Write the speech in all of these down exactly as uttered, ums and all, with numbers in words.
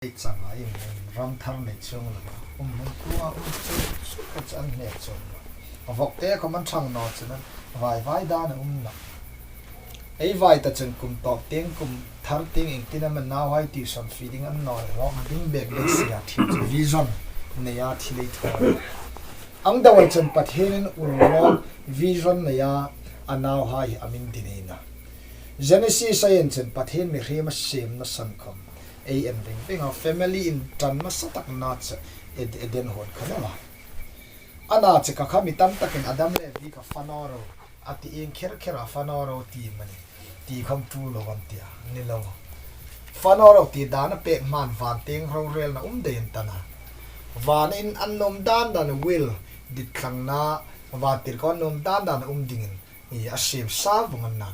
Ei changa in ram thar nei chuong lo. Um hmun tua um chu chu ka chan hne chuong lo. A vawk te khawm an thang naw chun an vai vai dan a um lo. Ei vai ta chun kum tawp tieng kum thar tieng iengtin am a nauhai tuition fee ding an naw le hlawk ding bek bek sia thil chu vision nei a thil ei thaw. Ang dawng chun Pathienin ulawm vision nei a a nauhai hi a min dinei na. Genesis a en chun Pathien mihriem a siemna san khawm ei en veng veng a, family inṭan nasa tak na chu Ed- Eden huon kha naw a. Ana chu ka kha mi tam takin Adam le Evi ka fa naw ro a ti ieng kher kher a fa naw ro ti mani ti khawm tul lo an tia ni lo. Fa naw ro ti dan a pek hman van tieng rorelna um dei an ta na. Vanin an nuom dan dan will dit thlangna vantirko an nuom dan dan um dingin i a siem sa vawng an na.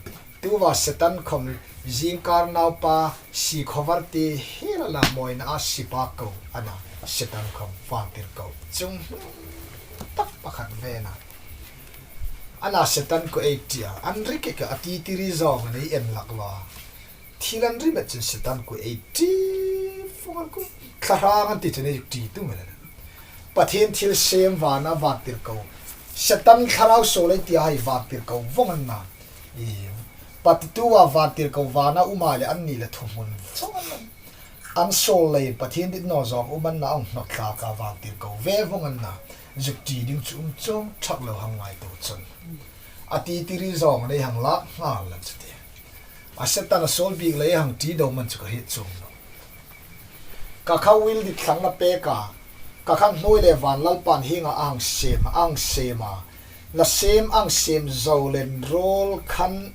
Tuva Setan khawm zingkar naupa si khovar ti hi la la mawina a sipa ko ana Setan khawm vantirko chung tak pakhat ve na. Ana Setan ko ei tia an ri ke ka a ti ti ri zawng nei en lak lo. Thil an ri met chun Setan ko ei ti fawng an ko. Thlarau an ti chun ei ti tu mel. Pathien thil siem vana vantirko. Setan thlarau suol ei tia hai vantirko vawng an na. I Pathien tuva vantirko vana um a le an ni le thuhmun vawng an na. An suol lei Pathien dit naw zawng um an na ang hnawt thlak a vantirko ve vawng an na. Zuk ti ding chu um chuong thak lo hang ngaituo chun. A ti ti ri zawng nei hang lak nghal lan chu ti. A Setan a suol bik lei hang ti do man chu ka hriet chuong lo. Ka kha will dit thlangna pek a, ka kha hnuoi le van Lalpan hienga a hang siem, a hang siem a. La siem a hang siem zo le ruol khan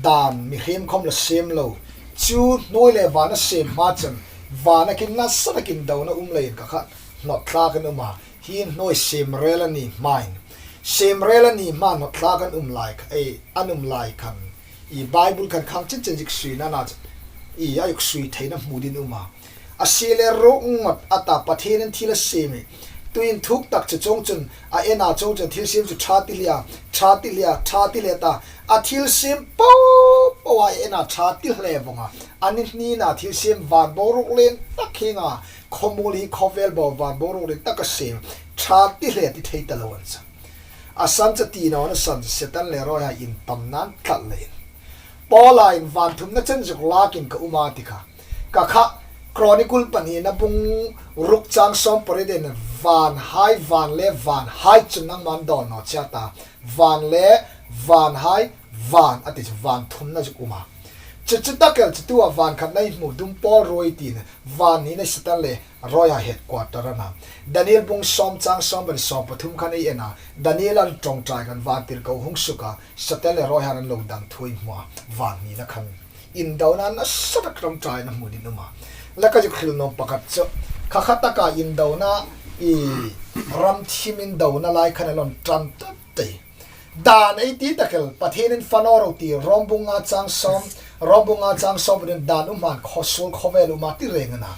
dan mihriem khawm la siem lo. Chu hnuoi le van a siem hma chun vana kin nasa takin dona um leiin ka kha hnawt thlak an um a. Hi hnuoi siem rel a ni hmain. Siem rel a ni hma hnawt thlak an um lai kha, ei, an um lai khan. I Bible khan khang chen chen zik suina na chu. I a uk sui theina hmu ding um a. A sie le ruok ngot a ta Pathienin thil a siem e. Tuin thuk tak chu chuong chun a en a chuong chun thil siem chu ṭha ti hle a, ṭha ti hle a, ṭha ti hle ta. A thil siem po po a en a ṭha ti hle vawng a. A ni hnina thil siem van boruok lien tak hienga. Khawmuol hi khawvel bo van boruok lien tak a siem. Ṭha ti hle ti thei ta lo an chang. A san chu ti naw na san Setan le ruolhai intamna an tlat leiin. Paula'n van thumna chen zuk lakin ka um a ti kha. Ka kha Chronicle pahnina bung ruk chang sawm pariet in vanhai, van le vanhai chun nangman dawn naw che a ta. Van le vanhai, van a ti chu van thumna zuk um a. Chu chu tak el chu tua van khatna i hmu dum pawl ruoi tina van hnina Setan le ruolhai headquarter a na. Daniel bung sawm chang sawm pariet sawm pathum khan ei en a. Daniel an ṭawngṭai khan vantirko hung suk a. Setan le ruolhai an lo dang thu ei hmu a. Van hnina khan indona nasa tak ṭawngṭaina hmu ding um a. La ka zuk hril nuom pakhat chu. Kha kha taka indona i ram thim indona lai khan a lo ṭan tlat tei. Dan ei ti tak el, Pathienin fa naw ro ti, Rom bung nga chang sawm, Rom bung nga chang sawm pariet dan um hman khaw suol khawvel um a ti reng a na.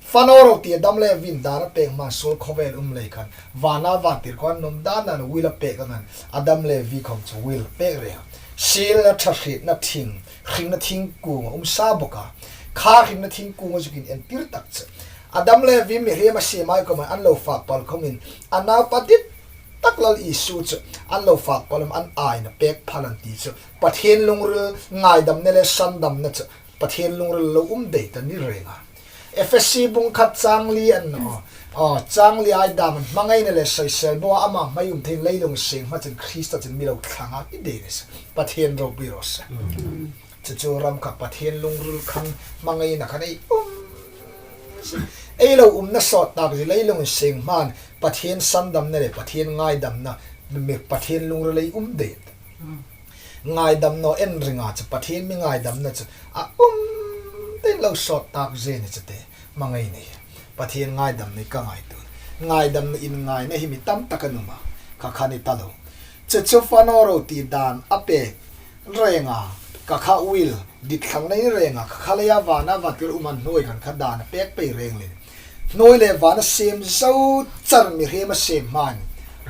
Fa naw ro ti Adam le Evin dan a pek hman suol khawvel um lei khan, vana vantirko an nuom dan dan will a pek ang an, Adam le Evi khawm chu will pek reng a. Sielna, ṭha hrietna thing, hringna thingkung a um sa bawk a. Kha hringna thingkung a zukin entir tak chu. Adam le Evi mihriem a siem a khawmin an lo fak pal khawmin, a naupa dit tak Lal Isu chu an lo fak pal an aina pek phal an ti chu Pathien lungril ngaidamna le sandamna chu Pathien lungril lo um dei ta ni reng a. Efesi bung khat chang li an naw. Aw, chang li ai dam an hmangaina le soisel bo ama hmai um thei leilung seng hma chun Krista chun mi lo thlang a ti dei ni se. Pathien ropui raw se. Chu chu ram kha Pathien lungril khang hmangaina khan ei um. Ei lo umna sawt tak zie leilung seng hman Pathien sandamna le Pathien ngaidamna mi Pathien lungril ei um dei. Ngaidam naw en ringa chu Pathien mi ngaidamna chu a um dei lo sawt tak zie ni chu te hmangai nei. Pathien ngaidam nei ka ngaituo. Ngaidamna inngaina hi mi tam tak an um a. Kha kha ni ta lo. Chu chu fa naw ro ti dan a pek reng a, ka kha will dit thlang nei reng a, ka kha leia vana vantirko um a hnuoi khan kha dan a pek pei reng leh. Hnuoi le van a siem zo char mihriem a siem hman.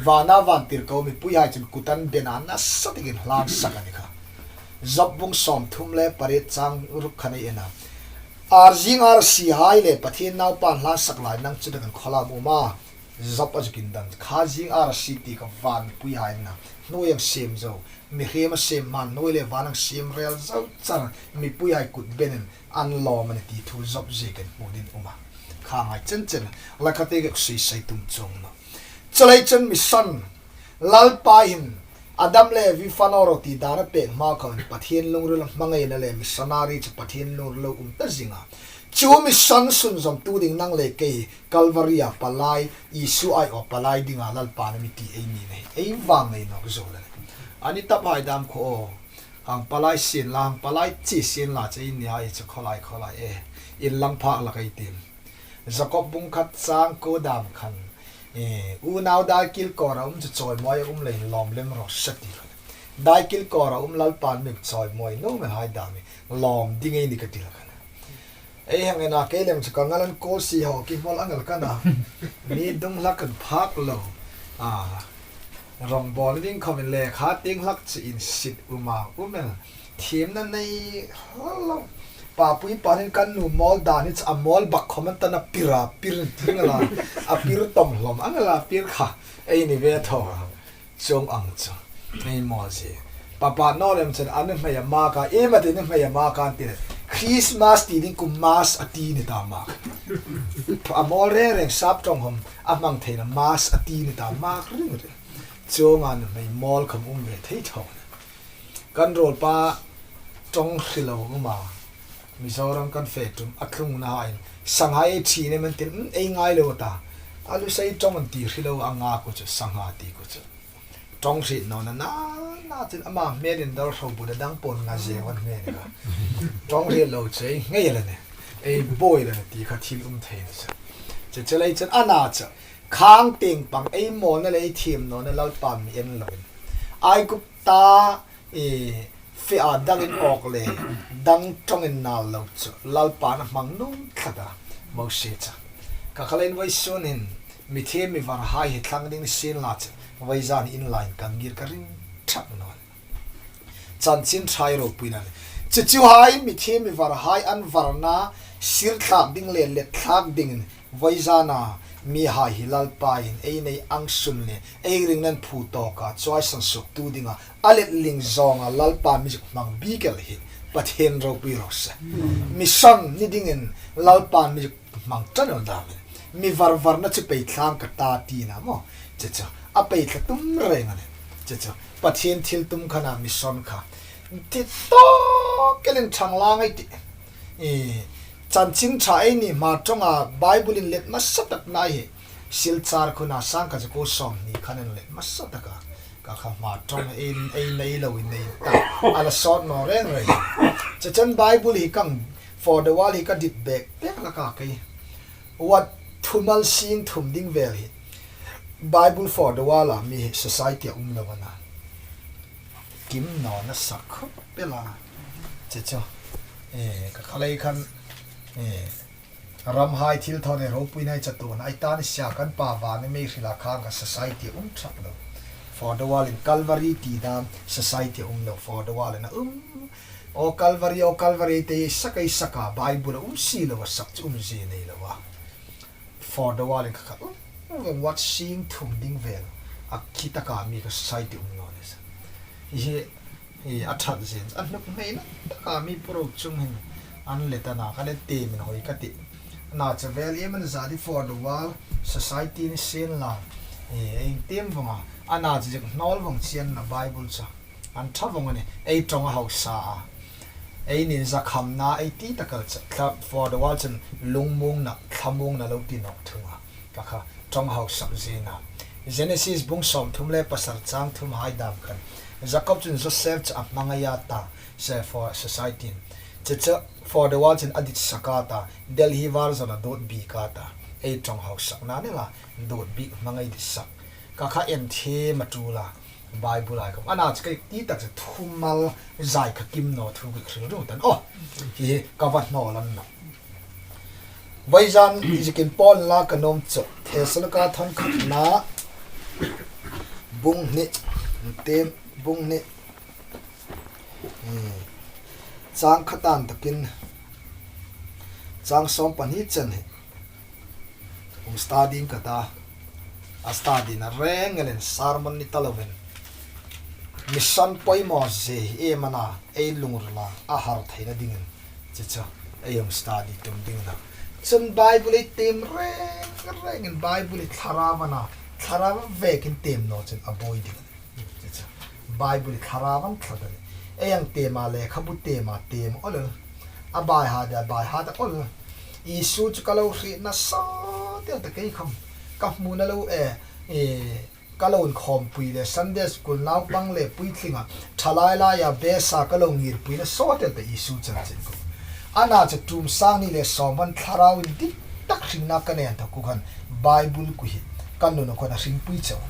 Vana vantirko mipuihai chun kut an bena nasa takin hlan sak a ni kha. Job bung sawm thum le pariet chang ruk khan ei en a. Ar zing ar si hai le Pathien naupa hla sak lai nang chu dang an kholam uma. Job a zukin dan. Kha zing ar si ti kha van puihai na. Hnuoi ang siem zo. Mihriem a siem hman hnuoi le van ang siem rel zo char. Mipuihai kut benin an lawm a ni ti thu Job ziekin hmu ding um a. Kha ngai chen chen. La kha te ke sei sei tum chuong naw. Chuleiin mission Lalpa hin Adam le Evi fano ro ti dan a pek hma khan Pathien lungril hmangaina le missionary chu Pathien lungril lo um ta zing a. Chu mission sunzawmtu ding nang le kei Calvary-a palai, Isu aiawh palai dinga Lalpan a mi ti ei ni nei. Ei vang nei nawk zo le. A ni tah hai dam kha. Hang palai sien la, hang palai chi sien la che in ni ai che khawlai khawlai e. Inlang phak la kai tim. Jakob bung khat chang kuo dam khan. E, unau dai kilkawra um chu chawimawi a um leiin lawm lem ro sa ti khan. Dai kilkawra um Lalpan mi chawimawi nuom el hai dam hi lawm ding ei ni ka ti la khan. Ei hang ena kei lem chu ka ngalan ko si ho ki hmol ang el ka na. Mi dung hlak kan phak lo. A, rawngbawl ding khawmin lekha tieng hlak chu insit um a um el. Thiemna nei hlak lo. Papui panin kan nu mawl dan hi chu a mawl bak khawm an ta na pir a pir tieng la. A pir tawm hlawm ang la pir kha. Ei ni ve tho. Chuong ang chu. Ei mawl si. Papa Noel em chen an hmei a mak a, em a ti ni hmei a mak a an ti le. Christmas ti ding kum mass a ti ni ta mak. A mawl reng reng sap ṭawng hom a hmang theina mass a ti ni ta mak ring ring. Chuong an hmei mawl khawm um ve thei tho. Kan ruolpa ṭawng hre lo um a. Mizoram kan fe tum a tlungna hai. Sanghai ei ṭhin em an ti, mm, ei ngai lo ta. A lu sei ṭawng an ti hre lo a nga ku chu, sangha ti ku chu. Ṭawng hriet nawna na, na chin ama hmelin dawr hro bu da dang pon nga zeu an hmel ka. Ṭawng hriet lo che, ngei la ne. Ei boi la ne ti kha thil um thei na cha. Che che lei chan ana cha. Khang tieng pang ei mawlna le ei thiem nawna Lalpa mi en lo in. Aigupta, e, fe a dangin awk le, dang ṭawngin nal lo chu. Lalpan a hmang nuom tlat a, Mosie cha. Ka kha leiin vawisun hin, mi thiem mi var hai hi thlang ding ni sien la chu. Vawizan in lain kan ngir ka ring thak naw. Chanchin Ṭha ei ropuina le. Chu chu hai mi thiem mi var hai an varna sir thlak ding le let thlak dingin vawizana mi hai hi Lalpain ei nei ang sun le ei ring nan phu tawka chuai san suk tu dinga a let ling zawnga Lalpa mi zuk hmang bik el hi Pathien ropui ro se. Mission ni dingin Lalpa mi zuk hmang ṭan el dam el. Mi var varna chu pei thlang ka ta tina maw. Che che. A pei thla tum reng a ni. Che che. Pathien thil tum khana mission kha. Ti tawk elin thang lang ei ti. E, Chanchin Ṭha ei ni hma ṭawnga Bible in let hmasa tak nai hi. Silchar khuna sang ka chu ko sawm ni khan an let hmasa tak a. Ka kha hma ṭawng ei, ei nei lo in nei ta. A la sawt naw reng reng. Che chen Bible hi kang for the world hi ka dit bek bek la ka kei. Wat thumal sing thum ding vel hi. Bible for the world a mi hi society a um lo a na. Kim naw na sak khop pela. Che che. E, ka kha lei khan, e, ram hai thil thawn ei ropuina ei chatuon ai ta ni sia kan pa va ni mei hrila khang ka society a um thak lo. For the world in Calvary ti dam society a um lo. For the world in a um. O Calvary, o Calvary te sak ei sak a Bible a um si lo a sak chu um zie nei lo a. For the world in ka kha um. Veng wat sing thum ding vel. A khi taka mi ka society um naw ni sa. Hi hi, hi a that zen. A hnuk hmeina taka mi puro chung hin. An let a na ka let te min hoi ka ti. Na cha vel em an za di for the world society ni sien la. Hi, ei tem vong a. A na cha zek nawl vong chian na Bible cha. An ṭha vong a ni, ei ṭawng a hausa a. Ei nin zakhamna, ei ti takal cha, thla, for the world chun lungmuongna, thlamuongna lo ti nawk thung a. Ka kha, ṭawng hausak zena. Genesis bung sawm thum le pasar chang thum hai dam khan. Jacob chun Joseph cha a hmangai a ta, se for society. Che che for the world chun a dit sak a ta, Delhi var zona dot bik a ta. Ei ṭawng hausakna ni la, dot bik hmangai dit sak. Ka kha en the ma tu la. Bible ai khawm. Ana chu kei ti tak chu thumal zai kha kim naw thu kei hril ru tan. Oh, hi hi ka va hnawl an na. Vawizan zikin Paul la ka nuom chu. Thessalonica thawn khatna. Bung hni. Tem bung hni. Hmm. Chang khatan takin. Chang sawm pahni chen hi hung study ka ta, a study-na reng ngelin sermon ni ta lovin, mission poimaw zie hi iem a na ei lungrila a har theina dingin, chu chu ei hung study tum ding a na. Chun Bible ei tiem reng rengin Bible hi Thlarau a na, Thlarau vekin tiem naw chun a buoi ding a na. Chu chu Bible hi Thlarau an tlat a nih. Ei hang tiem a, lekhabu tiem a tiem awl, a baihat a baihat awl, Isu chu ka lo hrietna sawt el ta, kei khawm ka hmuna lo e, e, ka lo inkhawmpui le Sunday School naupang le puitlinga thalai laia besa ka lo ngirpuina sawt el ta Isu chanchin khawm. A na chu tum sang hni le sawm hman Thlarau indik tak hringna ka nei inthawk khan Bible ku hi ka nuna khawm a hringpui chau.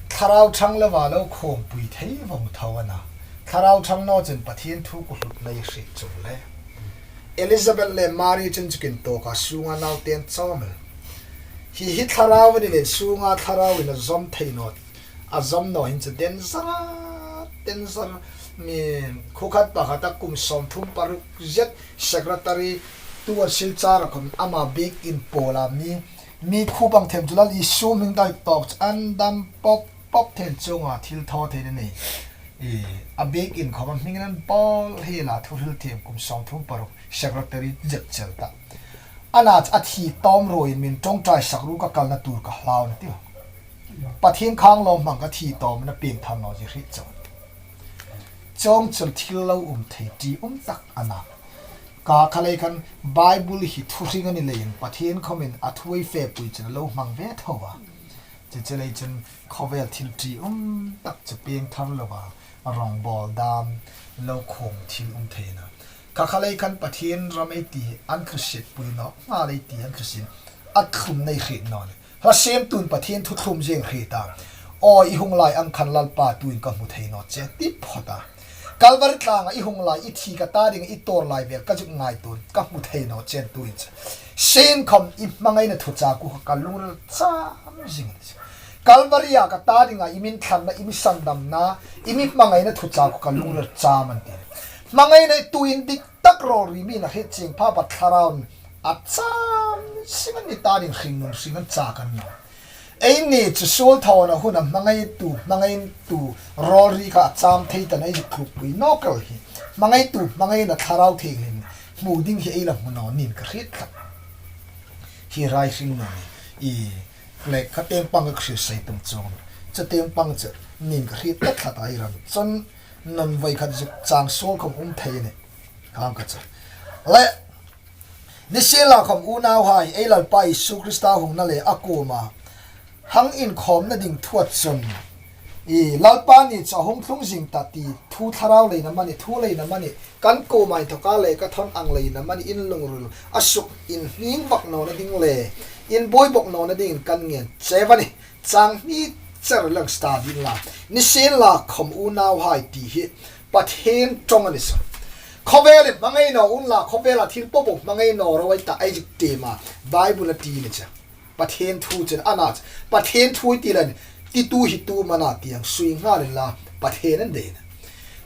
Thlarau Thang lova lo khawmpui thei vong tho a na. Thlarau Thang naw chun Pathien thu ku hlut nei hriet chun le. Elizabeth le Mary chun chu kin tawka sunga naute an chawm el. Hi hi Thlarau a ni le sunga Thlarauin a zawm thei naw. A zawm naw hin chu danger a, danger. Mi khuo khat pakhat a kum sawmthum paruk zet secretary tu a Silchar a khawm ama biekin pawla mi, mi khuo bang them chu Lal Isu hming dai tawk chu an dam pawp pawp thei chunga thil thaw thei a ni. I, a biekin khawm a hmingin an bawl hi la, thuhril thiem kum sawmthum paruk secretary zet chel ta. A na chu a thi tawm ruoiin min ṭawngṭai sak ruok a kalna tur ka hlau a na ti. Pathien khang lawmhmang ka thi tawm a na, pieng thar naw zie hriet chau. Chuong chun thil lo um thei ṭium tak a na. Kha kha lei khan Bible hi thuhring a ni leiin Pathien khawmin a thu ei fepui chun a lo hmang ve tho a. Chu chu lei chun khawvel thil ṭium tak chu pieng thar lova rawngbawl dam lo khawm thil um thei a na. Kha kha lei khan Pathien ram ei ti an thlusit pui naw, nghal ei ti an thlusit a thlum nei hriet naw le. Hla siemtun Pathien thu thlum zing hriet a. Aw, i hung lai ang khan Lalpa tuin ka hmu thei naw che ti phawt a. Kalvari tlanga i hung lai, i thi ka ta ding, i tawr lai vel ka zuk ngaituo, ka hmu thei naw che tuin che. Sien khawm i hmangaina thu chak kha ka lungril cham zing. Kalvaria ka ta dinga i min thlanna, i mi sandamna, i mi hmangaina thu chak kha ka lungril cham an ti. Hmangaina tu indik tak rawl ri mi na hriet chieng pha pa Thlarauin a cham zing an ni ta ding hringnun hring an chak a ni naw. Eini chu suol thawna huna hmangaitu, hmangaitu rawl ri kha a cham thei ta na ei zuk thluk pui naw kal hi. Hmangaitu, hmangaina Thlarau Thienghlim hmu ding hi ei la hmu naw nin ka hriet tlat. Hi rai hringnun i lek kha tieng pang ka hril sei tum chuong. Chu tieng pang chu nin ka hriet tlat tlat a i ram. Chun nun voi khat zuk chang suol khawm um thei a nih. Khang ka chu. Le, nisienlakhawm unauhai, ei Lalpa Isu Krista hungna le a kuoma hang inkhawmna ding thuat chun, i Lalpa ni chu a hung tlung zing ta ti thu thlarau leina mani, thu leina mani, kan kuoma inthawka le ka thawn ang leina mani in lungril a suk inhning vak nawna ding le in buoi bawk nawna dingin kan ngen che a nih. Chang hni cher lang sta ding la. Nisienlakhawm unauhai ti hi Pathien ṭawng a ni sa. Khawvelin hmangai naw unla, khawvela thil po po hmangai naw ro ei ta ei zuk ti ma. Bible-a ti ni cha. Pathien thu chun a na cha. Pathien thu ti lan, ti tu hi tu mana ti ang sui nghal inla Pathien an dei na.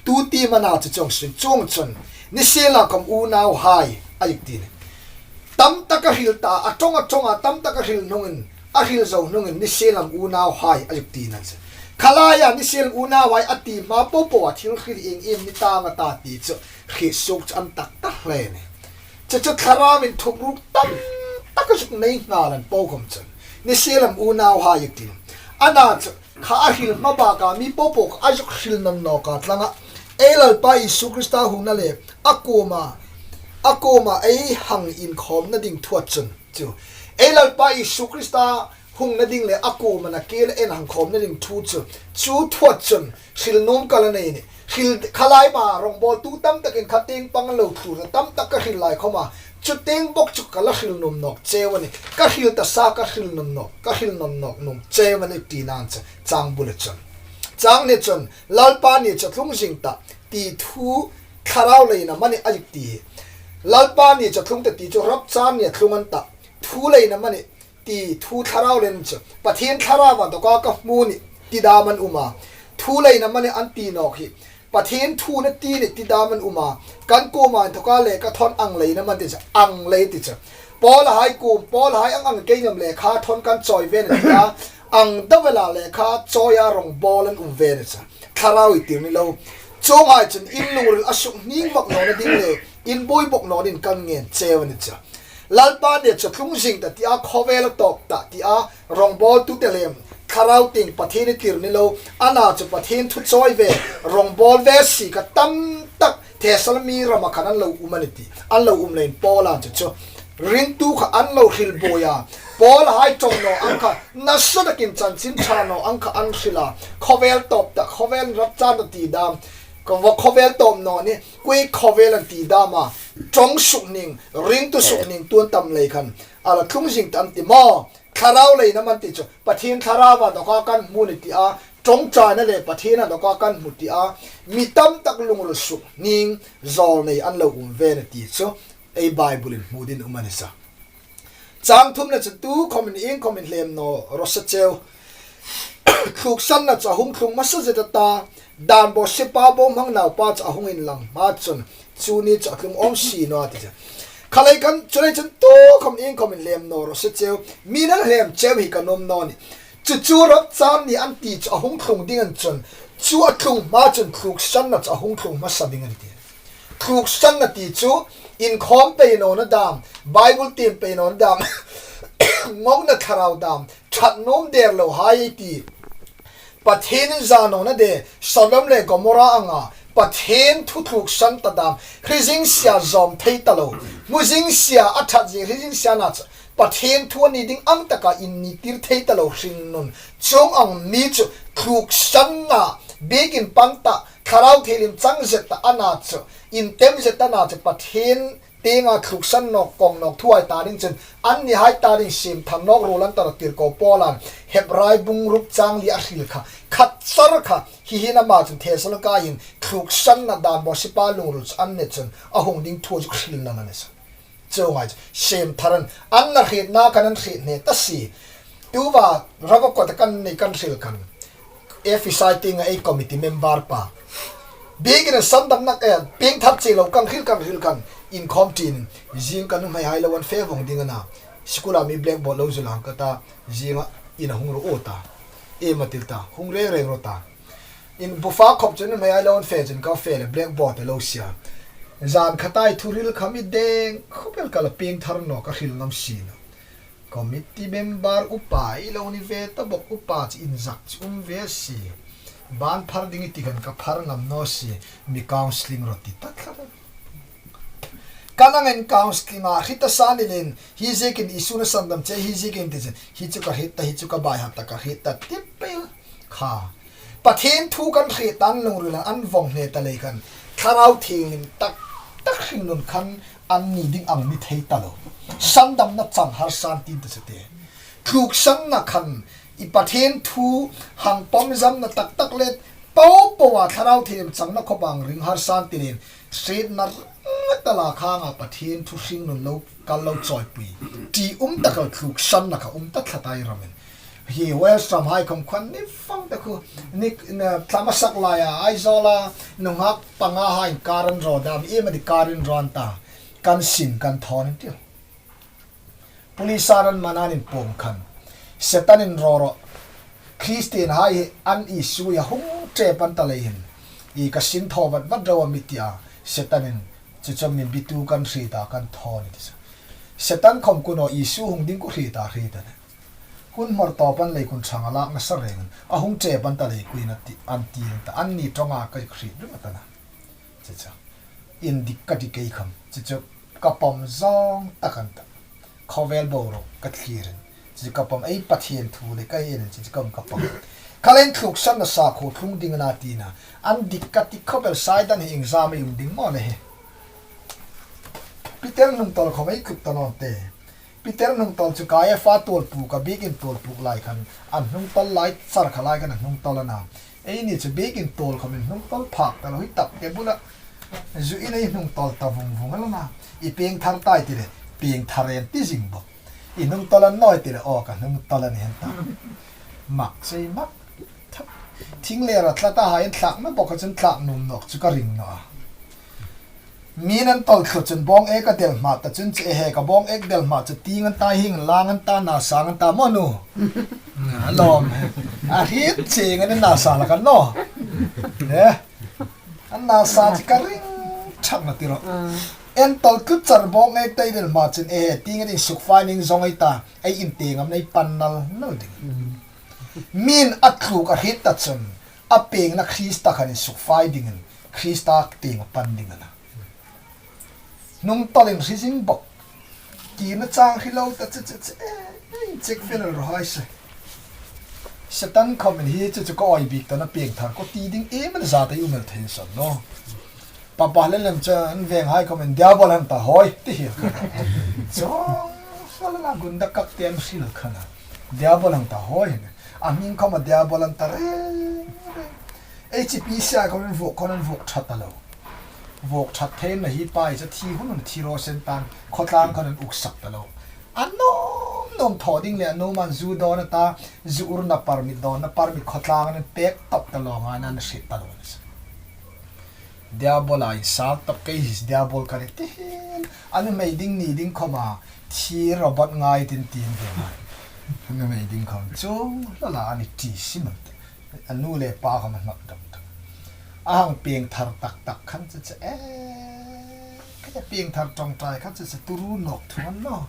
Tu ti mana chu chuong sui chuong chun. Nisienlakhawm unauhai ei zuk ti ni. Tam tak a hril ta, a ṭawng a ṭawng a tam tak a hril hnungin, a hril zo hnungin nisienlakhawm unauhai ei zuk ti nan se. Khalaia nisienlakhawm unauhai a ti hma po po a thil hril ieng iem ni ta nga ta ti chu hriet suok chu an tak tak hle ni. Chu chu Thlarauin thupruk tam tak a zuk nei nghal an po khawm chun nisienlakhawm unauhai ei zuk ti. A na chu kha a hril hma baka mi po po a zuk hril nawn nawka tlanga ei Lalpa Isu Krista hungna le a kuoma, a kuoma ei hang inkhawmna ding thuat chun chu. Ei Lalpa Isu Krista hungna ding le a kuoma nakie le ei hang khawmna ding thu chu. Chu thuat chun hril nuom ka la nei ni. Hril khalai ma rongbawltu tam takin kha tieng pang lo thlur tam tak ka hril lai khawma. Chu tieng bawk chu ka la hril nuom nawk cheu a nih. Ka hril ta sa ka hril nuom nawk, ka hril nuom nawk nuom cheu a nih ti nan cha. Chang bula chun. Chang ni chun, Lalpa ni chu tlung zing ta ti thu thlarau leina mani ei zuk ti. Lalpa ni chu tlung ta ti chu rapture ni a tlung an ta. Thu leina mani ti thu thlarau leina chu. Pathien Thlarau a dawka ka hmu ni ti dam an um a. Thu leina mani an ti nawk hi. Pathien thu na ti ni ti dam an um a. Kan kuoma inthoka lekha thawn ang lei na man ti chu, ang lei ti chu. Paul hai kuom, Paul hai ang ang kei ngam lekha thawn kan chawi ve ni ti a. Ang dawla lekha chawia rawngbawl an um ve ni chu. Thlarau i tir ni lo. Chuonghai chun in lungril a suk hning vak nawna ding le, in buoi bawk nawnin kan ngen cheu a ni chu. Lalpa ni chu tlung zing ta ti a, khawvel a tawp ta ti a, rawngbawltute lem, thlarau tieng Pathien i tir ni lo, ana chu Pathien thu chawi ve, rawngbawl ve si kha tam tak Thesalonika rama khan an lo um a ni ti, an lo um leiin Paul an chu chu ringtu kha an lo hril buoi a. Paul hai ṭawng naw ang kha, nasa takin chanchin ṭha naw ang kha an hril a. Khawvel tawp ta, khawvel rapchan ta ti dam, ka va khawvel tawp naw ni, kei khawvel an ti dam a. Ṭawng suk hning, ringtu suk hning tuon tam lei khan, a la tlung zing ta an ti maw? Thlarau leina man ti chu, Pathien Thlarau a dawka kan hmu ni ti a, ṭawngṭaina le Pathien a dawka kan hmu ti a, mi tam tak lungril suk hning zawl nei an lo um ve ni ti chu, ei Bible in hmu dingin um a ni sa. Chang thumna chu tu khawmin ieng khawmin hlem naw raw se cheu. Thluksanna chu a hung tlung hmasa zet a ta, dan bawsipa bohmang naupa chu a hung inlang hma chun, chu ni chu a tlung awm si naw a ti chu. Khalei khan, chu lei chun tu khawm ieng khawmin hlem naw raw se cheu, mi nan hlem cheu hi ka nuom naw ni. Chu chu rapchan ni an ti chu a hung tlung ding a ni chun, chu a tlung hma chun thluksanna chu a hung tlung hmasa ding a ni ti. Thluksanna ti chu, inkhawm pei nawna dam, Bible tiem pei nawna dam, ngawngna thlarau dam, ṭhat nuom der lo hai ti. Pathien in za nawna de, Sodom le Gomorrah anga, Pathien thu thluksan ta dam, hre zing sia zawm thei ta lo, hmu zing sia a ṭhat zing, hre zing sia na chu, Pathien thu a ni ding ang taka inni tir thei ta lo hringnun. Chuong ang mi chu thluksanna, biekin pan ta, Thlarau Thienghlim chang zet ta ana chu, intem zet ta na chu Pathien tienga thluksan nawk, kawng nawk thu hai ta ding chun, annihai ta ding siem thar nawk ruol an ta rawh tirko Paul an, Hebrai bung ruk chang li a hril kha, khat char kha, hi hin ama chun Thesalonika hin thluksanna dan bawsipa lungril chu an ni chun, a hung ding thu chu hrilna a ni sa. Chuonghai chu, siem thar an, an na hrietna khan an hriet hne ta si. Tuta, rava kawta kan nei kan hril khan. F S I tienga ei committee member pa. Biekin sandamna, eh, piengthar che lo kan hril kan hril khan. Inkhawm ṭin, zing kan nuhmeihai lo an fe vong ding a na. School-a mi blackboard lo zu lang ka ta, zinga in a hung ro ta. E ma til ta, hung reng reng ro ta. In bufa khop chun nuhmeihai lo an fe chun ka fe le blackboard lo sia. Zan khatai thu hril kha mi deng, khawpel ka la piengthar naw ka hril ngam si naw. Committee member upa i lo ni ve ta bawk, upa chu inzak chu um ve si. Ban phar ding i ti khan ka phar ngam naw si, mi counselling rawh ti ta thla. Kan angin counselling a hriet ta sa ni leiin, hi ziekin Isu na sandam che, hi ziekin ti chun, hi chu ka hriet ta, hi chu ka bai hat ta, ka hriet ta, ti pei kha. Pathien thu kan hriet ta, an lungril an vong hne ta lei khan, Thlarau Thienghlim tak tak hringnun khan an ni ding ang ni thei ta lo. Sandamna chang harsan tiin ta chu te. Thluksanna khan i Pathien thu hang pawm zamna tak tak le po po a Thlarau Thienghlim changna khawp ang ring harsan ti leiin hrietna ring ta la kha nga Pathien thu hringnun lo kal lo chawipui. Ti um ta kha thluksanna kha um ta thla ta ei ramin. Hi Wales ram hai khawm khan ni fang ta khu, ni, na, thlama sak laia, Aizawla, nunghak panga hai kar an raw dam, iem a ni kar an raw an ta, kan sin kan thawn an tiu. Police-a an man an inpuong khan. Setan in raw raw. Christian hai hi an Isu hi a hung ṭep an ta lei hin. I ka sin thaw vat vat ro a mi tia. Setan in chu chu min bitu kan hriet a kan thawn a ni ti chu. Setan khawm ku naw Isu hung ding ku hriet a hriet a ni. Hun hmar tawp an lei kun chang a lak nasa reng an. A hung ṭep an ta lei kuin a ti, an ti an ta. An ni ṭawnga ka hriet ring a ta na. Chu chu. Indik ka ti kei kham. Chu chu ka pawm zawng tak an ta. Khawvel boruok ka thlir in. Chu chu ka pawm ei Pathien thu le ka en in chu chu ka um ka pawm. Kha leiin thluksanna sakhuo tlung ding a na ti na. An dik ka ti khawp el Setan hi iengzam ei um ding maw le hi. Peter hnungtawl khawm ei khup ta naw te. Peter hnungtawl chu Kaiafa tuolpuk a biekin tuolpuk lai khan, an hnungtawl lai char kha lai khan a hnungtawl a na. Eini chu biekin tuol khawmin hnungtawl phak ta lo hi tak te bula. Zu in ei hnungtawl ta vung vung a lo na. I piengthar ta ei ti le, piengthar ei ti zing bawk. I hnungtawl a ni naw ei ti le, aw ka hnungtawl a ni hen ta. Mak sei mak. Thap. Thing le ra tla ta hai an thlak na bawk a chun thlak nuom nawk chu ka ring naw a. Min an tawl thlu chun bawng ek a del hma ta chun che he ka bawng ek del hma chu tieng an ta hieng lang an ta na sang an ta maw nu. A lawm. A hriet cheng an na sa la kan naw. He. An na sa chi ka ring thak na ti ro. En tawl tlu char bawng ek ta i del hma chun e he tieng an in suk fai ning zong ei ta. Ei in tieng am nei pan nal nal ding. Min a tluk a hriet ta chun, a pengna Krista khan in suk fai dingin, Krista tieng a pan ding a na. Hnung tawlin hri zing bawk. Kina chang hri lo ta che, che, che, eh, eh, check fel ro hai se. Satan khawm in hi chu chu ka awi bik ta na peng thar ko ti ding em an za ta i um el thei san naw. Papa le lem chu an veng hai khawm in Diabol hang ta hoi ti hi. Chuong sala la gunda kak tem sil khana. Diabol hang ta hoi. A hming khawm a Diabol an ta reng reng. Ei chi pi sia khawm in vuok khawm in vuok that ta lo. Vuok that theina hi pai cha thi hun hun thi ro sen tan khawtlang khawm in uk sak ta lo. A nuom nuom thaw ding le a nuom an zu dawn a ta, zu urna permit dawn a permit khawtlang an pek top ta lo ngai nan hriet ta lo. Diabol a insal tawp kei hi Diabol ka ni ti hin. A nuhmei ding ni ding khawma thi robot ngai tin tin ve ngai. A nuhmei ding khawm chuong hlawla a ni ti si mawt. A nu le pa khawm a hnawt dawk dawk. A hang pieng thar tak tak khan chu chu e. Ka pieng thar ṭawngṭai khan chu chu turu nawk thu an naw.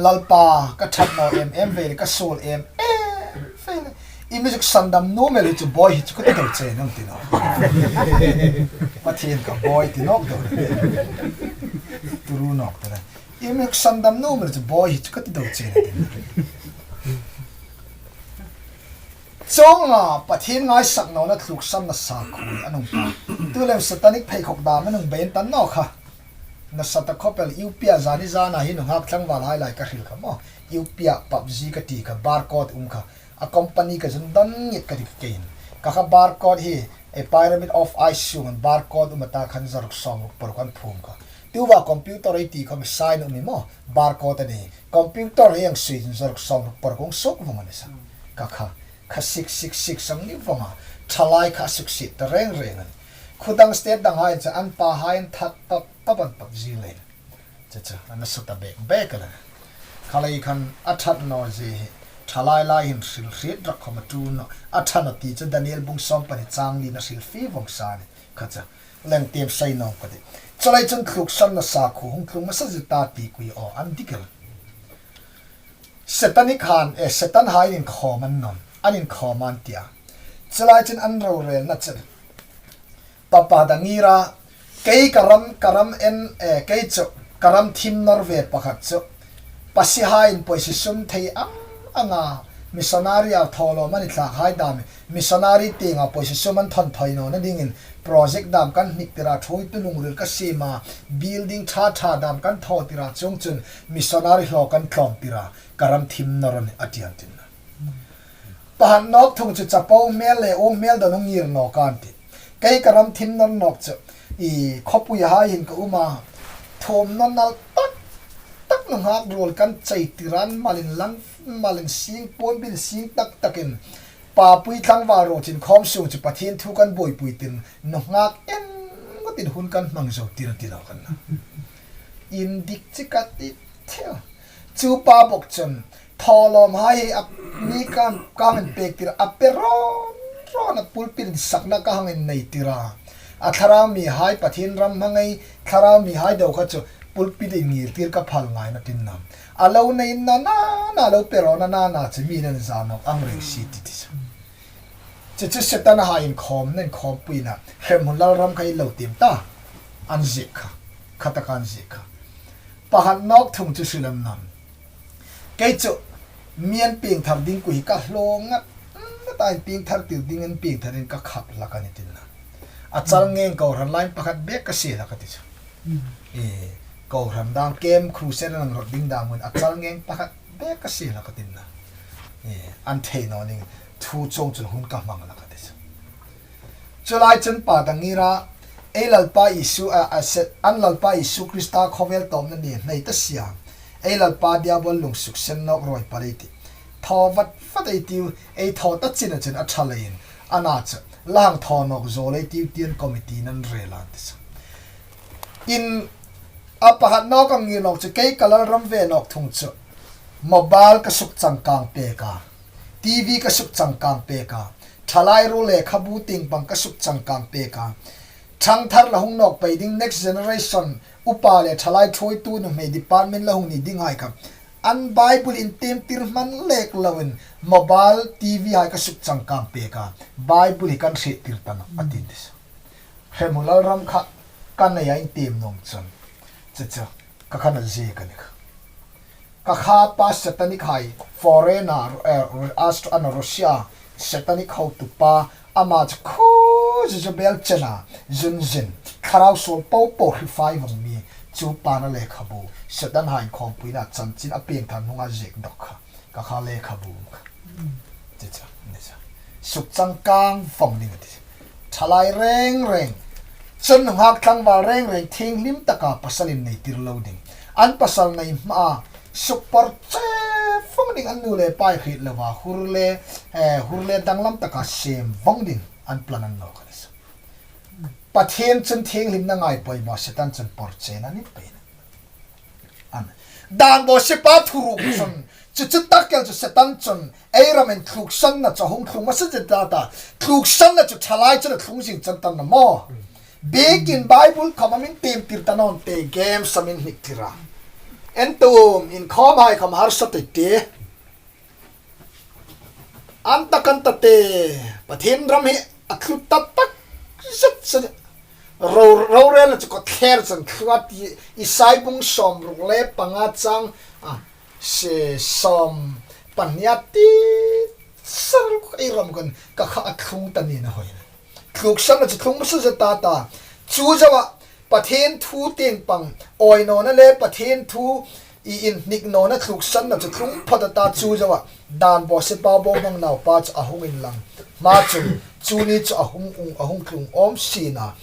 Lalpa, ka ṭhat naw em em ve le, ka suol em em ve le. I music sandam nuom el hi chu bawi hi chu ka ti deu che nang ti naw. Pathien ka bawi ti nawk deu. Turu nawk ta le. I music sandam nuom el chu bawi hi chu ka ti deu che nang ti naw. Chuonga Pathien ngaisak nawna thluksamna sakhuo a nung ta. Tu lem Satanic pheikhawk dam a nung bei ta naw kha. Nasa ta khawp el U P a zani zana hi nunghak tlangval hai lai ka hril kha maw. U P a PUBG ka ti kha, barcode um kha. A company ka zun don ngit ka ti kha kein. Ka kha barcode hi a Pyramid of Ice sung an barcode um a ta khan zaruk sawmruk paruk an phum kha. Tuva computer ei ti khawm sign um i maw. Barcode a ni. Computer hi ang sui zun zaruk sawmruk paruk hung suk vong a ni sa. Ka kha. Kha six six six ang ni vong a. Thalai kha suk sit ta reng reng a ni. Khudang state dang hai cha an pa hai an that tawp tawp an PUBG le. Cha cha, a nasa ta bek bek a la. Kha lei khan a that naw zie hi. Thalai lai hin hril hriet rak khawm a tu naw. A that naw ti chu Daniel bung sawm pahni chang li na hril fie vong sa ni. Kha cha. Leng tiem sai naw ka ti. Chu lai chun thluksamna sakhuo hung tlung masa zie ta ti kui aw an dik el. Satanic han, eh, Satan hai an inkhawm an naw. An inkhawm an tia. Chu lai chun an rorelna chu. Papa da ngira, kei ka ram, ka ram en, eh, kei chu, ka ram thim nawr ve pakhat chu. Pasie hai in pawisa sum thei ang anga, missionary a thawlawm a ni thlak hai dam, missionary tienga pawisa sum an thawn thoi nawna dingin, project dam kan hnik tira, thuoitu lungril ka siem a, building ṭha ṭha dam kan thaw tira, chuong chun missionary hlaw kan tlawm tira, ka ram thim nawr a ni, a ti an tin. Pahat nawk thung chu chapo hmel le u hmel don hung ngir nawk an ti. Kei ka ram thim nawr nawk chu i khawpui hai hin ka um a. Thum naw nal tak tak nunghak ruol kan chei tiran malin lang malin sing puon bin sing tak takin papui tlangval ruok chin khawm sung chu Pathien thu kan buoipui tin nunghak en ngawtin hun kan hmang zo tir ti lo kan na. Indik chi ka ti thil. Chu pa bok chun thawlawm hai hi a mi kan kan pek tir a pe rawn rawn a pulpit in sakna ka hang innei tira. A thlarau mi hai Pathien ram hmangai thlarau mi hai deu kha chu pulpit in ngir tir ka phal ngaina tin nam. A lo nei na na na lo pe rawn na na na chu mi nan za nawk ang reng si ti ti chu. Chu chu Satan hai inkhawm nan khawmpuina hremhmun lalram kha i lo tiem ta. An ziek kha. Kha taka an ziek kha. Pahat nawk thung chu hrilem nam. Kei chu mi an pieng thar ding kui ka hlawng ngat ngat a, an pieng thar tir ding an pieng thar ding ka khap hlak a ni tin na. A chal ngeng kohran line pakhat bek ka sie hlak a ti chu. E, kohran dang kem crusade an rot ding dang hun a chal ngeng pakhat bek ka sie hlak a tin na. E, an thei naw ning thu chuong chun hun ka hmang hlak a ti chu. Chu lai chun pa da ngira, ei Lalpa Isu a, a se, an Lalpa Isu Krista khawvel tawpna ni hnai ta sia. Ei Lalpa Diabol lung suk sen nawk rawi pal ei ti. Thaw vat vat ei tiu, ei thaw ta chin a chin a ṭha leiin. Ana chu, la hang thaw nawk zo lei tiu tiin committee-in an rel a ti chu. In, a pakhat nawk ang ni nawk chu kei ka Lalram ve nawk thung chu. Mobile ka suk changkang pek a. T V ka suk changkang pek a. Thalai ruol lekhabu tieng pang ka suk changkang pek a. Thangthar la hung nawk pei ding next generation upa le thalai thuoitu nuhmei department la hung ni ding hai kha. An Bible intimtir hman lek loin mobile T V hai ka suk changkang pek a. Bible hi kan hriettir ta nawh a ti ti. Hre mu Lalram kha kan nei a intiem nuom chun. Chu chu, ka khan a ziek a ni kha. Ka kha pa Satanic hai, foreign-a, eh, Aust-, ana Russia, Satanic hotupa, ama chu khu Jezebel chena, zunzin, thlarau suol po po hri fai vong mi, chu pana lekhabu, Satan hai inkhawmpuina chanchin a pieng thar hnunga ziek dawk kha, ka kha lekhabu kha. Ti chu, ni chu. Suk changkang vong ding a ti. Thalai reng reng. Chun nghak tlangval reng reng thienghlim taka pasalin nei tir lo ding. An pasal nei hma a suk por che vong ding an nu le pa hriet lova hur le, eh, hur le danglam taka siem vong ding an plan a ni nawk a ni chu. Pathien chun thienghlimna ngai poimaw, Satan chun por chena ni pei. An. Dan bawsipa thuruk chun, chu chu tak el chu Satan chun, ei ramin thluksanna chu hung thlung hmasa zet ta ta. Thluksanna chu thalai chun a thlung zing chang ta naw maw. Biekin Bible khawm a mi intiem tir ta naw te, game sam in hnik tir a. En tum, inkhawm hai khawm harsa tei te. An ta kan ta te, Pathien ram hi a tlu ta tak zet zet. Ro, rorelna chu kawtthler chun thlu a ti, Isai bung sawmruk le panga chang, a, se, sawm pahni a ti, sar ei ram kan ka kha a thlung ta ni naw hoi. Thluksanna chu thlung hmasa zet ta ta. Chu zoa Pathien thu tieng pang, awi nawna le Pathien thu i inhnik nawna thluksanna chu thlung phawt a ta chu zoa. Dan bawsipa bohmang naupa chu a hung inlang hma chun, chu ni chu a hung ung, a hung tlung awm si a.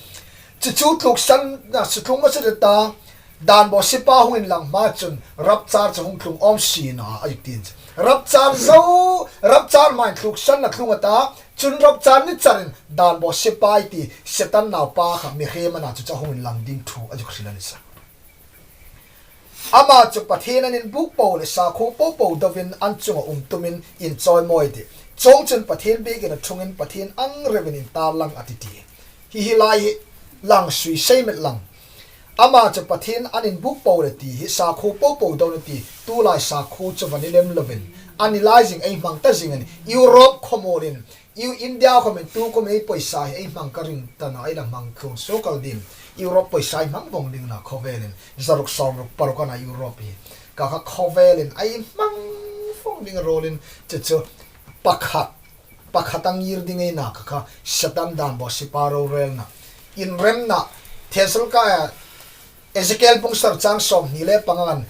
Chu chu thluksanna chu thlung hmasa zet ta. Dan bawsipa hung inlang hma chun, rapture chu hung tlung awm si a, a dik tiin chu. Rapture zo, rapture hmain thluksanna thlung a ta, chun rapture ni charin, dan bawsipa ei ti, Satan naupa kha mihriem a na chu chu a hung inlang ding thu a zuk hril a ni sa. Ama chu Pathien an inbuk po le sakhuo po po dovin an chunga um tumin inchawimawi ti. Chuongchun Pathien biekin a thungin Pathien ang reuin intarlang a ti ti. Hi hi lai hi lang sui sei met lang. Ama chu Pathien an inbuk po le ti hi sakhuo po po do ni ti, tulai sakhuo chu va ni lem lovin. A ni lai zing ei hmang ta zing a nih. Europe khawmuolin, Eu-, India khawmin tu khawmin ei poisa hi ei hmang ka ring ta naw, ei la hmang thlung suok el ding. Europe poisa ei hmang vong ding naw khawvelin. Zaruk sawmruk paruk a na Europe hi. Ka kha khawvelin ei hmang vong ding ruolin chu chu pakhat pakhat a ngir ding ei na ka kha, Satan dan bawsipa rorelna. Inremna, Thessalonika, Ezekiel bung sari chang sawmhni le panga,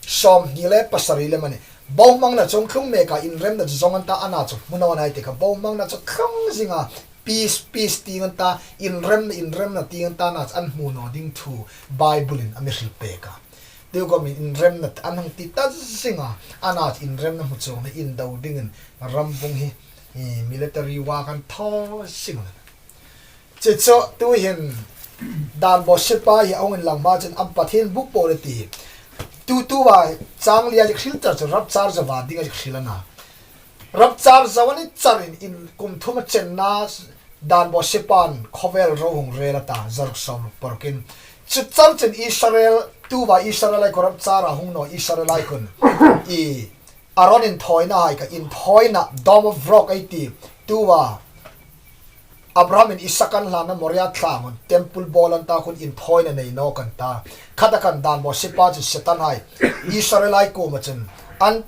sawmhni le pasari lem a nih. Bohmangna chu hung tlung mek a, inremna chu zawng an ta, a na chu hmu naw nai ti kha, bohmangna chu tlung zing a, peace, peace ti an ta, inremna, inremna ti an ta, a na chu an hmu naw ding thu Bible-in a mi hril pek a. Tukhawmin inremna an hung ti ta zing a, a na chu inremna hmu chuongna indo dingin ram bung hi, i, military war kan thaw zing a. Chu chu tuhin dan bawsipa hi a hung inlang hma chun an Pathien buk po le ti. Tu tua chang lia dik hril char chu rapture zoa ding a dik hril a na. Rapture zo a ni charin in kum thuma chenna dan bawsipan khawvel ro hung rel a ta, zaruk sawmruk parukin. Chu char chun Israel, tua Israel ai ko rapture a hung naw Israel ai kun. I Aron inthawina hai kha, inthawina Dome of Rock ei ti. Tua Abraham-in Isak an hlanna Moria tlangun temple bawl an ta khun inthawina nei nawk an ta. Khata khan dan bawsipa chu Satan hai Israel ai kuoma chun an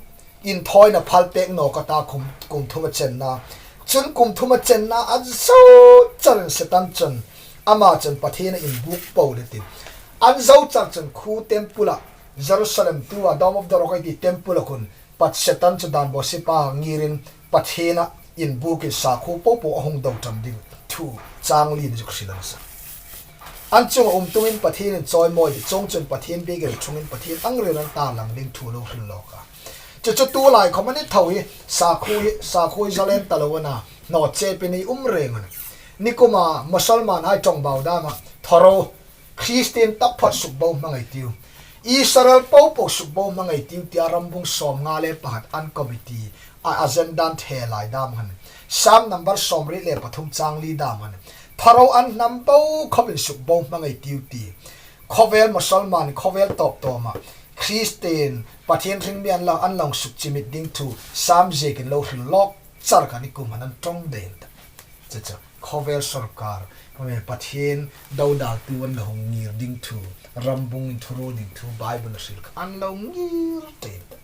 inthawina phal pek nawk a ta kum, kum thuma chenna. Chun kum thuma chenna an zo charin Satan chun ama chun Pathien a inbuk po le tin. An zo char chun khu temple-a Jerusalem tua Dome of the Rock ei ti temple-a khun Pat Satan chu dan bawsipa ngirin Pathien a inbukin sakhuo po po a hung do tam ding thu chang li ni zuk hril a ni sa. An chunga um tumin Pathien inchawimawi ti, chuongchun Pathien biekin a thungin Pathien ang reuin an tarlang ding thu lo hril lawk a. Chu chu tulai khawm a ni tho hi, sakhuo hi, sakhuo hi zalen ta lo a na. Naw, chepi nei um reng a nih. Nikuma Musalman hai ṭawngbau dama, thaw ro, Kristien taphawt sukbo hmang ei tiu, Israel popo sukbo hmang ei tiu tia rambung sawmnga le pakhat an committee a agenda an the lai dam khan, Sam number sawmriet le pathum chang li dam khan, thaw ro, an hnam bo khawpin sukbo hmang ei tiu ti. Khawvel Musalman, khawvel tawp tawma Kristien Pathien hring mi an lo, an lo sukchimit ding thu Sam ziekin lo hril lawk char kha nikum khan an ṭawng dai ta. Chu chu, khawvel sawrkar, khawvel Pathien dodaltu an lo hung ngir ding thu, rambung inthuruol ding thu Bible-a hril kha an lo ngir dai ta.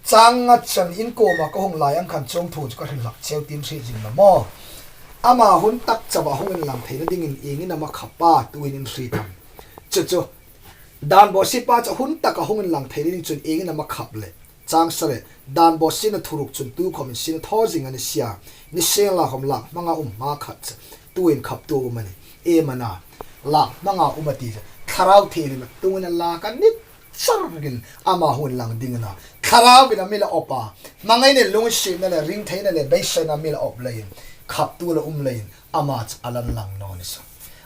Chang nga chun in kuoma ka hung lai ang khan chuong thu chu ka hril hlak cheu tiin hriet zing naw maw. Ama hun tak chauha hung inlang theina dingin iengin am a khap a, tuhin in hriet am? Chu chu, Dan Bawsietpa chu hun taka hung inlang theina ding chun iengin am a khap le? Chang sari, Dan Bawsietna thuruk chun tukhawmin sin a thaw zing a ni si a, nisienlakhawm lak hmanga um hma khat chu tuhin khaptu a um a nih. Iem a na? Lak hmanga um a ti chu, thlarau thielhim a tungin a lak a ni char rengin ama hung inlang ding a na. Thlarauvin a mi la awp a, hmangaina, lunginsietna le ringtheina le beiseina mi la awp leiin, khaptu la um leiin, ama chu a la inlang naw ni sa.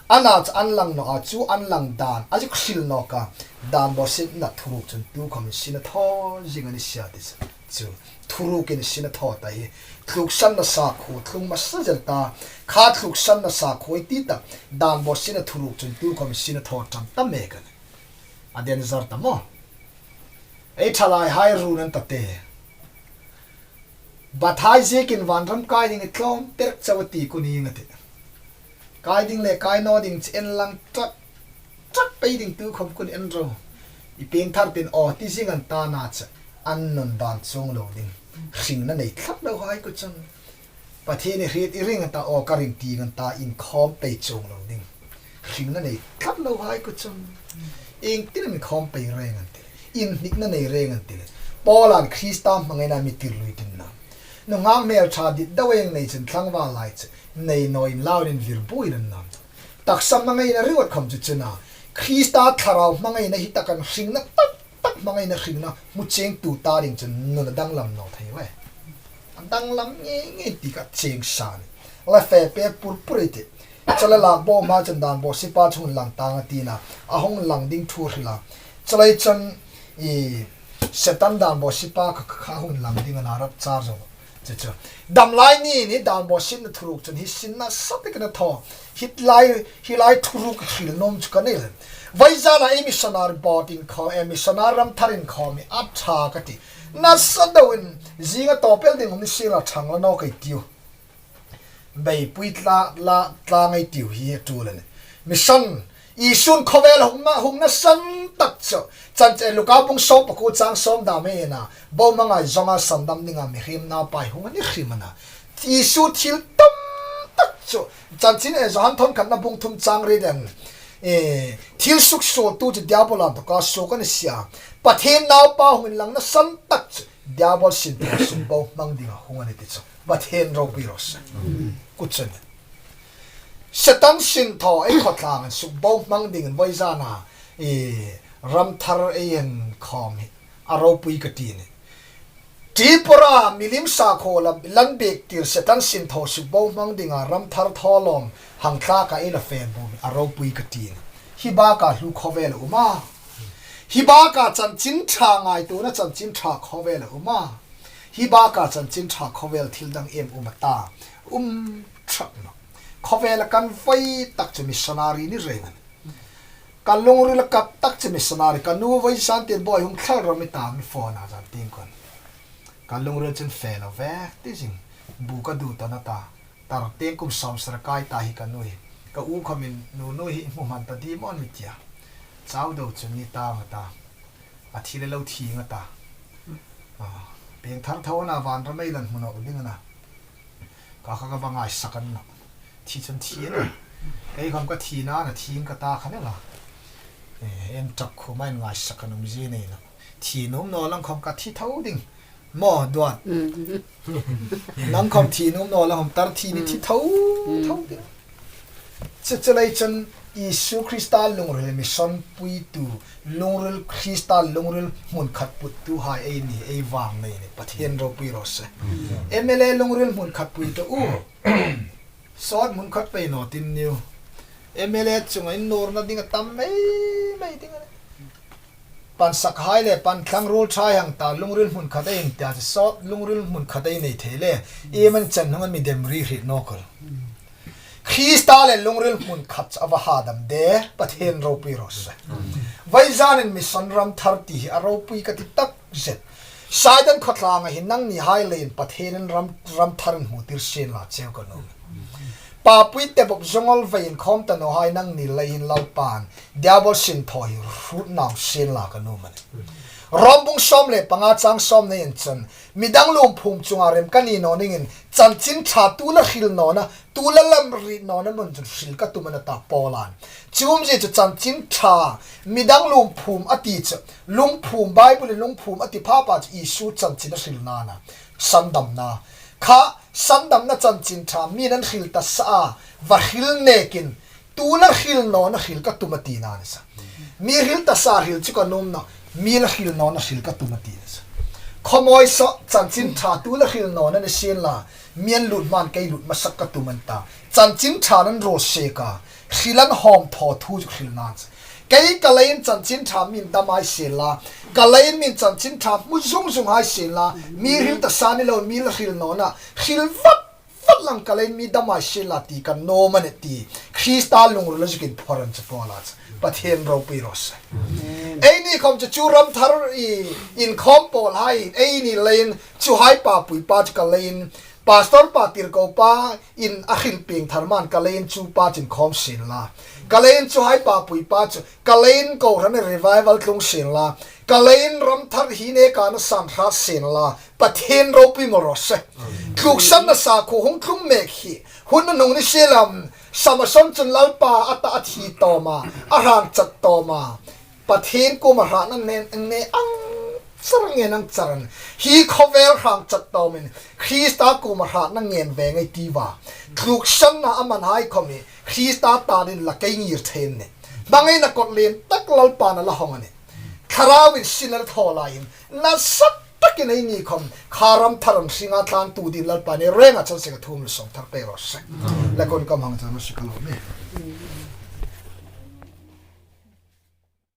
Ana chu an inlang naw a, chu an inlang dan a zuk hril nawk a, Dan Bawsietna thuruk chun tukhawmin sin a thaw zing a ni si a ti chu. Chu thurukin sin a thaw ta hi, tluksanna sakhuo tlung hmasa zel ta, kha tluksanna sakhuo ei ti tak, Dan Bawsietna thuruk chun tukhawmin sin a thaw ṭan ta mek a nih. A danger ta maw. Ei thalaihai run an ta te. Bat hai ziekin vanram kai ding i tlawm perek chau a ti ku ning a tih. Kai ding le kai naw ding chu inlang ṭak ṭak pei ding tukhawm kun en ro. I piengthar tin aw ti zing an ta na chu, an nun dan chuong lo ding. Hringna nei tlat lo hai ku chun. Pathien i hriet i ring an ta, aw ka ring ti ang an ta, inkhawm pei chuong lo ding. Hringna nei tlat lo hai ku chun. Iengtin am inkhawm pei reng an tih le, inhnikna nei reng an tih le? Paula'n Krista hmangaina mi tir lui tin na. Nunghak hmel ṭha dit deu ieng nei chun tlangval lai chu, nei naw inlau in vir buoi an na. Taksa hmangaina ringawt khawm chu chu na. Krista thlarau hmangaina hi tak an hringna tak tak hmangaina hringna hmu chengtu ta ding chun nun a danglam naw thei ve. A danglam ngei ngei ti ka cheng sa a nih. La fe pek pur pur ei tih. Chu le lak bo hma chun Dan Bawsietpa chu hung inlang tang a ti na. A hung inlang ding thu hril a. Chu lai chun i Setan Dan Bawsietpa kha, kha, kha hung inlang ding a na, rapture zo. Chu chu. Dam lai ni ni Dan Bawsietna thuruk chun hi sin nasa takin a thaw. Hi lai, hi lai thuruk hril nuom chu ka nei le. Vawi zana ei missionary board inkhawm, ei missionary ram thar inkhawm hi a ṭha ka ti. Nasa deuin zinga tawp el ding um ni sira ṭhang la nawk ei tiu. Beipui tla, la, tlang ei tiu hi a ṭul a nih. Mission Isun khawvel hungna, hungna san tak chu. Chan che Luka bung sawm pakuo chang sawm dam ei na. Bo hmangai zonga sandam dinga mihriem naupa hi hung a ni hrim a na. Isu thil tam tak chu. Chanchin e Johan thawn khatna bung thum chang riet en. E, thil suksuoltu chu Diabol anthoka suok a ni si a. Pathien naupa hung inlangna san tak chu. Diabol sinthaw sukbo hmang dinga hung a ni ti chu. Pathien ropui raw se. Ku chun. Setan sinthaw ei khawtlang an sukbo hmang dingin vawi zana, i, ram thar ei inkhawm hi a ropui ka ti a nih. Tripura milim sakhuo lam, lan bek tir Setan sinthaw sukbo hmang dinga ram thar thaw lawm hang thlaka ei la fe bum a ropui ka ti a nih. Hi baka hlu khawvel a um a. Hi baka chanchin ṭha ngaituona chanchin ṭha khawvel a um a. Hi baka chanchin ṭha khawvel thil dang iem um a ta? Um trak nawh. Khawvela kan voi tak chu missionary ni reng a nih. Ka lungrila kap tak chu missionary. Ka nu voi san tin boi hung thlar ro mi ta mi phone a zan ting kon. Ka lungril chun fe lo vek ti zing. Bu ka duh ta na ta. Tar teng kum sawm sara kai ta hi ka nu hi. Ka u khawmin nu nu hi hmu hman ta di mawn mi tia. Chau do chun ni ta nga ta. A thi le lo thi nga ta. A, pieng thar tho na van ra mei lan hmu nawk ding a na. Ka kha ka va ngaisak an na. Thi chun thi a na. Kei khawm ka thi na na thi ka ta kha ne la. E, en tak khu mai ngaisak an um zie nei na. Thi nuom naw lang khawm ka thi tho ding. Maw, Duan. Nang khawm thi nuom naw lang khawm tar thi ni thi tho, tho ding. Chu chu lei chun Isu Krista lungril mission puitu, lungril Krista lungril hmun khat puttuhai ei ni, ei vang nei ni, Pathien ropui raw se. M L A lungril hmun khat puitu u. Sawt hmun khat pei naw tin niu. M L A chunga innawrna ding a tam mei mei ding a nih. Pansakhai le panthlang ruol ṭhahai hang ta lungril hmun khat ei inti a, sawt lungril hmun khat ei nei thei le. I man chan hnunga mi dem ri hriet nawk el. Krista le lungril hmun khat chu a va hadam de, Pathien ropui raw se. Vaizanin mission ram thar ti hi a ropui ka ti tak zet. Saidan khawtlanga hin nangnihai leiin Pathienin ram, ram thar inhmutir sien la cheu ka nuom. Papui te bawp zongol vei inkhawm ta nawhai nangni leiin Lalpan Diabol sin thaw hi hrut nau sien la ka nuom a nih. Rom bung sawm le panga chang sawm nei in chun, midang lum phum chunga rem ka ni naw ningin, chanchin ṭha tu la hril nawna, tu la lam rit nawna nun chun hril ka tum a na ta Paulan. Chu umzie chu chanchin ṭha, midang lum phum a ti chu, lung phum, Bible lung phum a ti pha pa chu Isu chanchin a hril nana, sandamna. Kha, sandamna chanchin ṭha, mi nan hril ta sa a, va hril nekin, tu la hril nawna hril ka tum a tina ni sa. Mi hril ta sa hril chu ka nuom naw, mi la hril nawna hril ka tum a tina sa. Khawmawi saw chanchin ṭha tu la hril nawna ni sien la, mi an lut hman kei lut masak ka tum an ta. Chanchin ṭha nan raw se ka, hril an hawm thaw thu chu hril nan sa. Kei ka leiin chanchin ṭha min dam hai sien la, ka leiin min chanchin ṭha hmu zung zung hai sien la, mi hril ta sa ni lo, mi la hril nawna, hril vat vat lang ka leiin mi dam hai sien la ti ka nuom a nih ti. Krista lungril a zikin phoran chu Paula chu. Pathien ropui raw se. Eini khawm chu chu ram thar i inkhawm pawl hai, eini leiin chu hai papui pa chu ka leiin, Pastor pa tirko pa in a hril pieng thar man ka leiin chu pa chun khawm sien la. Ka leiin chu hai papui pa chu, ka leiin kohran revival tlung sien la. Ka leiin ram thar hi ne ka na san hrat sien la. Pathien ropui maw raw se. Tluksanna sakhuo hung tlung mek hi. Hun a nung ni sien la, Samson chun Lalpa a ta a thi tawm a, a hrang chat tawm a. Pathien kuoma hratna ngen, nge ang char ngen ang char an. Hi khawvel hrang chat tawmin, Krista kuoma hratna ngen ve ngei ti va. Tluksanna a man hai khawm hi, Krista ta dingin la kei ngir thei a nih. Hmangaina kawt lien tak Lalpan a la hawng a nih. Thlarauin sin a la thaw laiin, nasa takin eini khawm, kha ram thar an hringa tlangtu dingin Lalpan ei renga chang seng a thum le sawm thar pei raw se. La kon kam hang chang raw se ka lo ni.